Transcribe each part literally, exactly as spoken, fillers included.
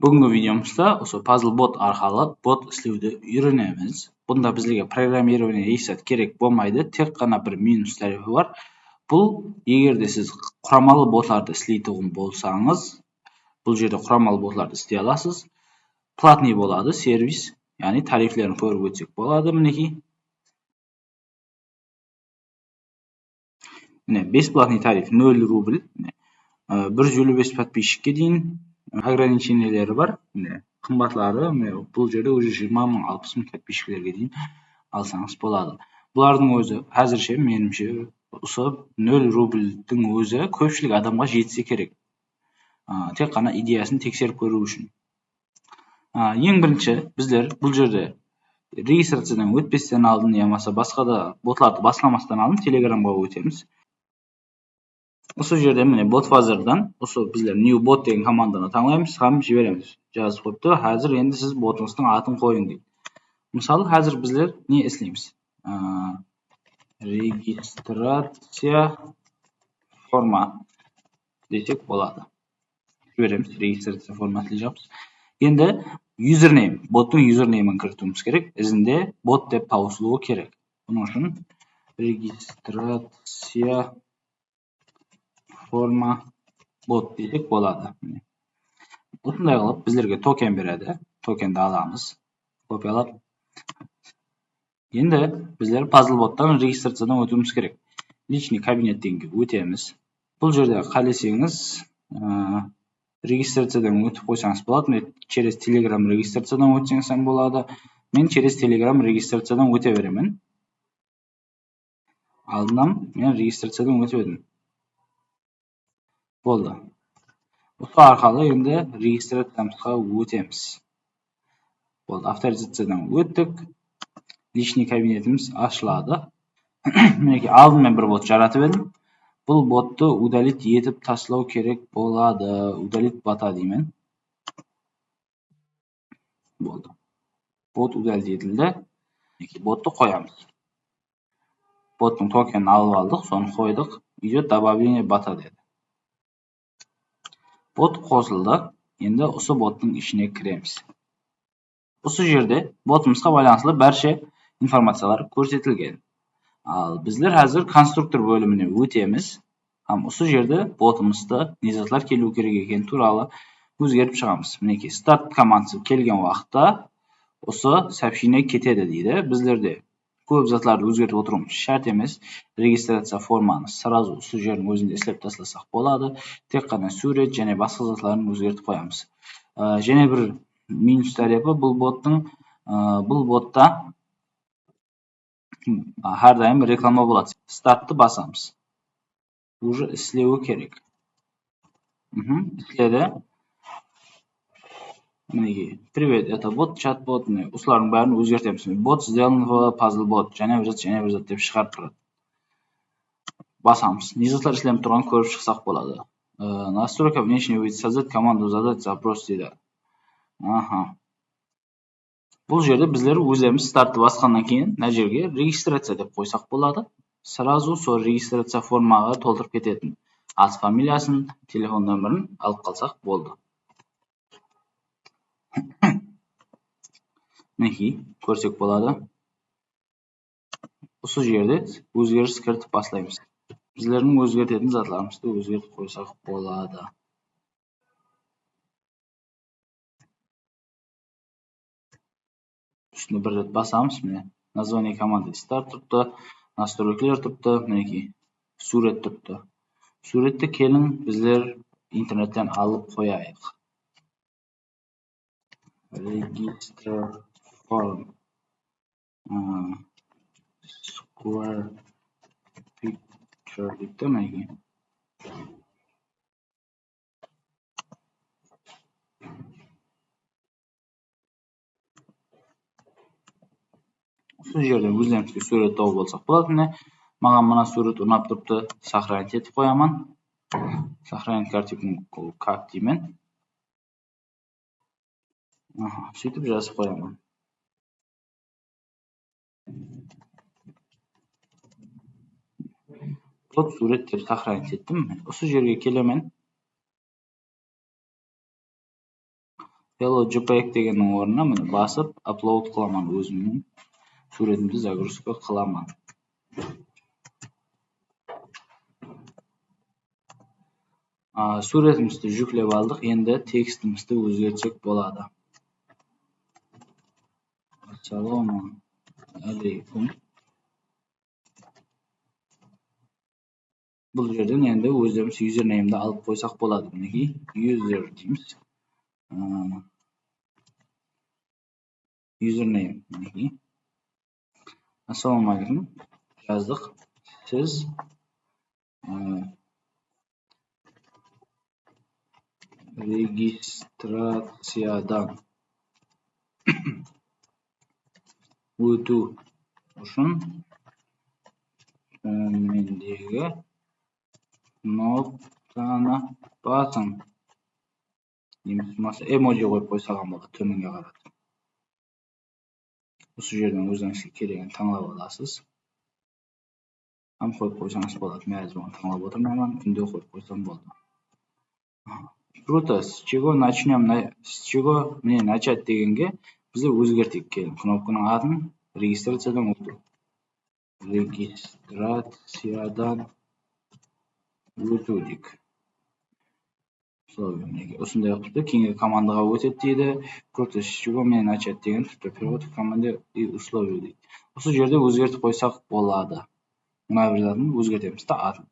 Búgingi videomızda usı Puzzlebot arqalı bot islewdi úyrenemiz. Bunda bizlerge programmirowaniye hesh zat kerek bolmaydı, tek ǵana bir minus tárepi bar. Bul, eger de siz quramalı botlardı isleytuǵın bolsańız, bul jerde quramalı botlardı isley alasız. Platnıy boladı, servis, yaǵnıy tariflerin kórip ótsek boladı, minekey. Mine, besplatnıy tarif nol rubl. Mine, e, bir júz eliw bes podpischikke deyin ogranichenieleri bar. Mine, qımbatları, mine, bul jerde уже jigirma mıń, alpıs mıń podpischilerge deyin alsańız boladı. Bulardıń ózi házirshe, menimshe, usı nol rubldiń ózi kópshilik adamǵa jetse kerek. A, tek ǵana ideyasın tekserip kóriw ushın. A, eń birinshi bizler bul jerde registraciyadan ótpesten aldın yamasa basqa da botlardı baslamastan aldın Telegramǵa ótemiz. Usı jerde mine bot fazerdan usı bizler new bot degen komandanı tańlaymız hám jiberemiz. Jazıp qoyıptı. Házir endi siz botıńızdıń atın qoyıń deydi. Mısalı, házir bizler ne isleymiz? A, registraciya forma desek boladı. Jiberemiz, registraciya forma isleyjaqpız. Endi username, bottıń username'in kiritiwimiz kerek. Izinde bot dep tawısılıwı kerek. Bunıń ushın registraciya forma bot desek boladı. Mine. Usınday qılıp bizlerge token beredi. Tokendi alamız. Kopiyalap. Endi bizler Puzzlebottan registraciyadan ótiwimiz kerek. Личный кабинет degenge ótemiz. Bul jerde qáleseńiz, ıı, registraciyadan ótip qoysańız boladı. Mine, через Telegram registraciyadan ótseńiz hám boladı. Men через Telegram registraciyadan óte beremen. Aldınnan men registraciyadan ótip edim. Boldı. Usı arqalı endi registraciyamızǵa ótemiz. Boldı, avtorizaciyadan óttik. Личный кабинетimiz ashıladı. Minekey, aldın men bir bot jaratıp edim. Bul bottı удалить etip taslaw kerek boladı. Удалить бота deymen. Boldı. Bot удалить etildi. Minekey, bottı qoyamız. Bottıń tokenin alıp aldıq, sonı qoydıq. Идёт добавление бота dedi. Bot qosıldı. Endi usı bottıń ishine kiremiz. Usı jerde botımızǵa baylanıslı bárshe informaciyalar kórsetilgen. Al, bizler házir konstruktor bólimine ótemiz. Hám usı jerde botımızdı ne zatlar keliwi kerek ekeni tuwralı ózgertip shıǵamız. Minekey, start komandası kelgen waqıtta usı сообщение ketedi deydi. Bizler de kóp zatlardı ózgertip otırıwımız shárt emes. Registraciya formanı сразу usı jerdiń ózinde islep taslasaq boladı. Tek ǵana súwret jáne basqa zatların ózgertip qoyamız. Á, jáne bir minus tárepi bul bottıń, á, bul botta hár dayım reklama boladı. Starttı basamız. Уже islewi kerek. Mhm, isledi. Minekey, привет, это бот, чат-бот, mine, usılardıń bárin ózgertemiz. Bot сделан в Puzzlebot, jáne bir zat, jáne bir zat dep shıǵarıp turadı. Basamız. Ne zatlar islenip turǵanın kórip shıqsaq boladı. Ee, настройка внешний вид, создать команду, задать запрос deydi. Aha. Bul jerde bizler ózlerimiz starttı basqannan keyin mına jerge registraciya dep qoysaq boladı. Сразу sol registraciya formaǵa toltırıp ketetin. At familiyasın, telefon nomerin alıp qalsaq boldı. Minekey, kórsek boladı. Usı jerde ózgeris kiritip baslaymız. Bizlerdiń ózgertetin zatlarımızdı ózgertip qoysaq boladı. Ústine bir ret basamız, mine, название команды start turıptı, настройкалар turıptı, minekey, súwret turıptı. Súwretti keliń bizler internetten alıp qoyayıq. Register form. Aa, square picture deydi, minekey. Usı jerden ózlerimizge súwret tawıp alsaq boladı. Mine, maǵan mına súwret unap turıptı, сохранить etip qoyaman. Сохранить картинку как deymen. Aha, sóytip jazıp qoyaman. Bot súwret dep сохранить ettim. Usı jerge kelemen. Hello JPEG degenniń ornına mine basıp upload qılaman, ózimniń súwretimdi zagruzka qılaman. A, súwretimizdi júklep aldıq, endi tekstimizdi ózgertsek boladı. Assalawma aleykum. Bul jerden endi ózlerimiz username'di alıp qoysaq boladı. Minekey, user deymiz. Im, username, minekey. Assalawma aleykum. Jazdıq. Siz, ı, registraciyadan ótiw ushın tómendegi knopkanı basıń. Nemisi bolmasa emoji qoyıp qoysaǵan boladı, tómenge qaratıp. Usı jerden ózińizge keregin tańlap alasız. Hám qoyıp qoysańız boladı. Men házir onı tańlap otırman, kúnde qoyıp qoysam boldı. Круто, с чего начнём, на-, с чего, mine, начать degenge bizler ózgerteyik, keliń. Knopkanıń atın registraciyadan ótiw. Registraciyadan ótiw deyik. Usınday qılıp keyingi komandaǵa ótedi deydi. Круто, с чего, mine, начать degen, типа, перевод команды и условия deydi. Usı jerde ózgertip qoysaq boladı. Mına bir zatın ózgertemiz da, atın.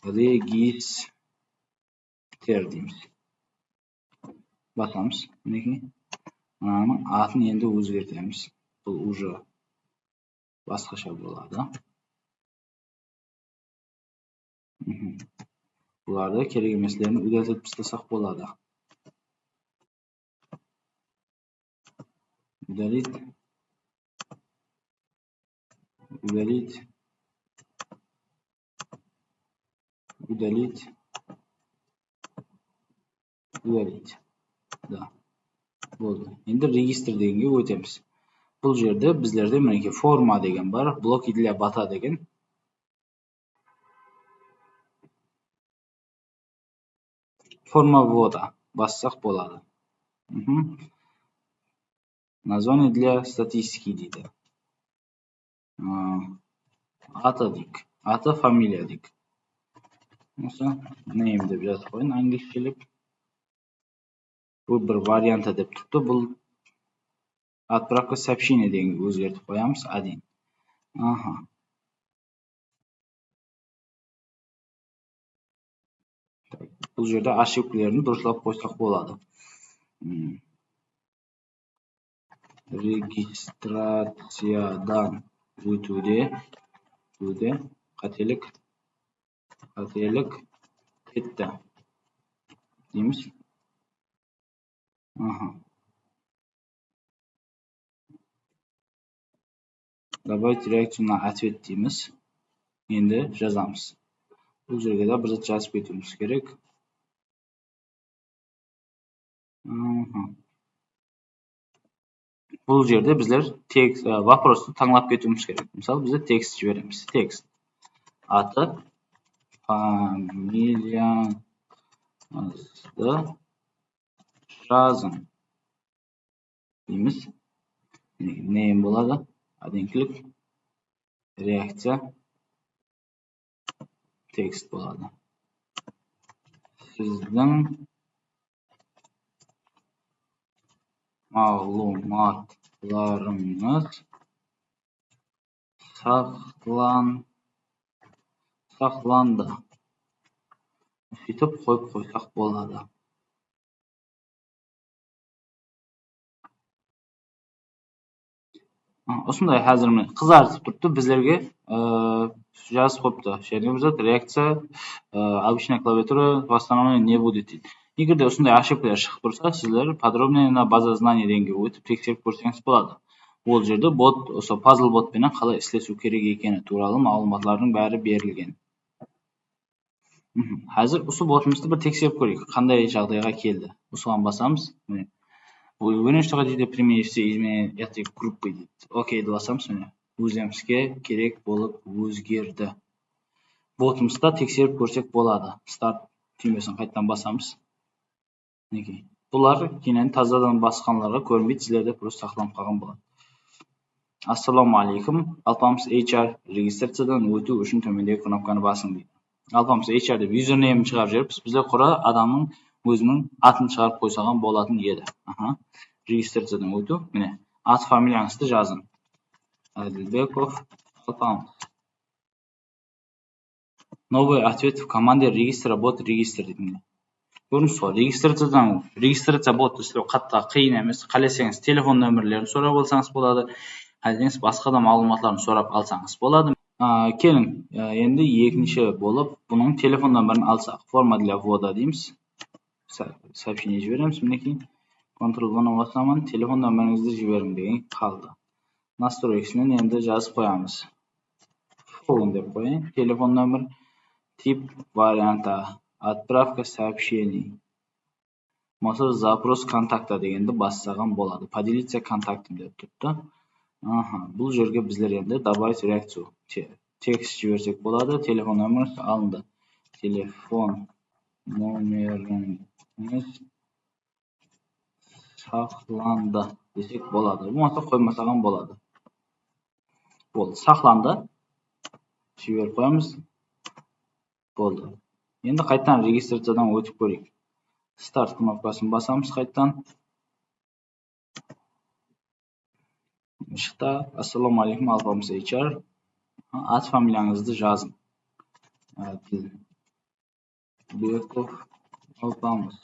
Registr deymiz. Basamız. Minekey. Mınanıń atın endi ózgertemiz. Bul уже basqasha boladı. Mhm. Bulardı kerek emeslerin údaltip taslasaq boladı. Údalit. Údalit. Údalit. Údalit. Da. Boldı. Endi registr degenge ótemiz. Bul jerde bizlerde, minekey, forma degen bar, блоки для бота degen. Forma ввода bassaq boladı. Mhm. Название для статистики deydi. Aa, atı deyik. Atı, familiya deyik. Usı name dep jazıp qoyıń, angliyshilep. Bul bir variantı dep turıptı. Bul отправка сообщения degen ózgertip qoyamız, один. Aha. Bul jerde ошибкалерdi durıslap qoysaq boladı. Hmm. Registraciyadan ótiwde, ótiwde qátelik, qátelik ketti deymiz. Aha. Добавить реакцию на ответ deymiz. Endi jazamız. Bul jerge de bir zat jazıp ketiwimiz kerek. Aha. Bul jerde bizler tekst, e, вопростı tańlap ketiwimiz kerek. Mısalı, bizler tekst jiberemiz. Tekst. Atı, familiyańızdı jazıń deymiz. Name boladı. Adenklik, reakciya, tekst boladı. Sizdiń maǵlıwmatlarıńız saqlan-, saqlandı. Sóytip qoyıp qoysaq boladı. A, usınday házir mine qızartıp turıptı bizlerge, ı, jazıp qoyıptı. Jáne bir zat, reakciya, ı, обычная клавиатура восстановления не будет deydi. Eger de usınday ошибкалар shıǵıp tursa, sizler подробнее mına база знаний degenge ótip tekserip kórseńiz boladı. Ol jerde bot, usı Puzzlebot penen qalay islesiw kerek ekeni tuwralı maǵlıwmatlardıń bári berilgen. Mhm. Házir usı botımızdı bir tekserip kóreyik, qanday jaǵdayǵa keldi. Usıǵan basamız. Mine. Вы не что хотите применить все изменения этой группы deydi. Okeydi basamız, mine. Ózlerimizge kerek bolıp ózgerdi. Botımızda tekserip kórsek boladı. Start túymesin qaytadan basamız. Minekey. Bular keyin tazadan basqanlarǵa kórinbeydi, sizlerde просто saqlanıp qalǵan boladı. Assalamu aleykum, Alpamıs H R registraciyadan ótiw ushın tómendegi knopkanı basıń deydi. Alpamıs H R dep username-in shıǵarıp jiberipsiz. Bizler qura adamnıń óziniń atın shıǵarıp qoysaǵan bolatın edi. Aha. Registraciyadan ótiw, mine, at familiyańızdı jazıń. Adilbekov Alpamıs. Новый ответ в команде registra bot register deydi. Kórinis ǵoy, registraciyadan, registraciya bot islew qatta qıyın emes. Qáleseńiz, telefon nomerlerin sorap alsańız boladı. Qáleseńiz, basqa da maǵlıwmatların sorap alsańız boladı. A, keliń, a, endi ekinshi bolıp, bunıń telefon nomerin alsaq. Forma для ввода deymiz. Sa-, сообщение jiberemiz, minekey. Ctrl V-nı basaman, telefon nomerińizdi jiberiń degen qaldı. Nastroykadan endi jazıp qoyamız. Phone dep qoyayın. Telefon nomer, tip varianta, отправка сообщений. Bolmasa запрос контакта degendi bassaǵan boladı. Поделиться контактом dep turıptı. Aha, bul jerge bizler endi добавить реакцию. Te-, tekst jibersek boladı. Telefon nomerińiz alındı. Telefon nomerińiz saqlandı desek boladı. Bolmasa qoymasaǵan boladı. Boldı, saqlandı. Jiberip qoyamız. Boldı. Endi qaytadan registraciyadan ótip kóreyik. Start knopkasın basamız qaytadan. Shıqtı. Assalamu aleykum, Alpamıs H R. At familiyańızdı jazıń. Adilbekov Alpamıs.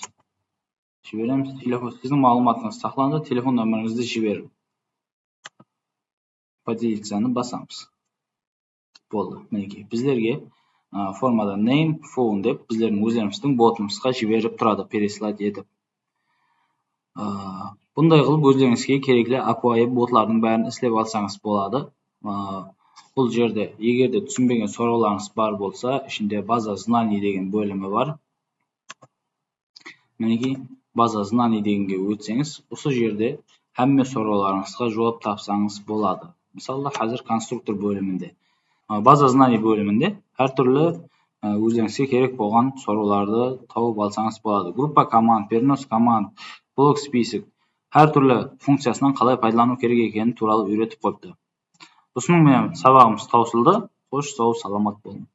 Jiberemiz. Telefon, siziń maǵlıwmatıńız saqlandı. Telefon nomerińizdi jiberiń. Поделиться-nı basamız. Boldı. Minekey, bizlerge, a, formada name, phone dep bizlerdiń ózlerimizdiń botımızǵa jiberip turadı, переслать etip. A, bunday qılıp ózlerińizge kerekli ápiwayı botlardıń bárin islep alsańız boladı. A, bul jerde, eger de túsinbegen sorawlarıńız bar bolsa, ishinde baza знаний degen bólimi bar. Minekey, baza знаний degenge ótseńiz, usı jerde hámme sorawlarıńızǵa juwap tapsańız boladı. Mısalı, házir konstruktor bóliminde, a, baza знаний bóliminde hár túrli, a, ózlerińizge kerek bolǵan sorawlardı tawıp alsańız boladı. Группа команд, перенос команд, блок список, hár túrli funkciyasınan qalay paydalanıw kerek ekeni tuwralı úyretip qoyıptı. Usınıń menen sabaǵımız tawsıldı. Xosh, saw, salamat bolıń.